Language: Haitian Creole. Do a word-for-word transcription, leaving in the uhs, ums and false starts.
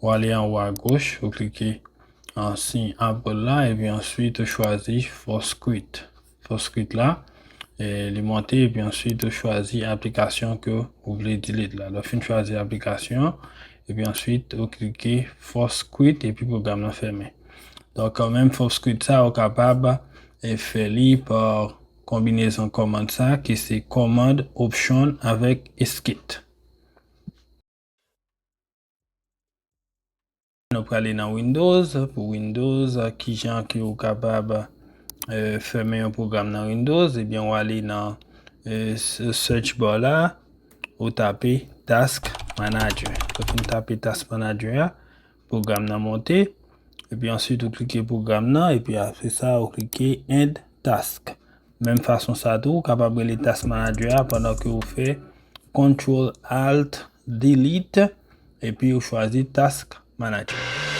Ou ale anwo agoch, ou klike an siy Apple la, epi answit ou chwazi Force Quit. Force Quit la, e li monte, epi answit ou chwazi aplikasyon ke ou vle delete la. Lè w fin chwazi aplikasyon, epi answit ou klike Force Quit, epi pwogram nan fèmen. Donk, menm Force Quit sa, ou kapab e fè li pa konbinezon kòmand sa, ki se Command Option avèk Escape. Nou prale nan Windows. Pou Windows, kijan ke ou kapab e, fèmen yon pwogram nan Windows? Ebyen, ou ale nan e, s- search bar la, ou tape Task Manager. Lè w fin tape Task Manager a, pwogram nan monte. Epi answit, ou klike pwogram nan, epi apre sa, ou klike End Task. Menm fason sa tou, ou kapab rele Task Manager a pandan ke ou fè Control Alt Delete, epi ou chwazi Task Manager.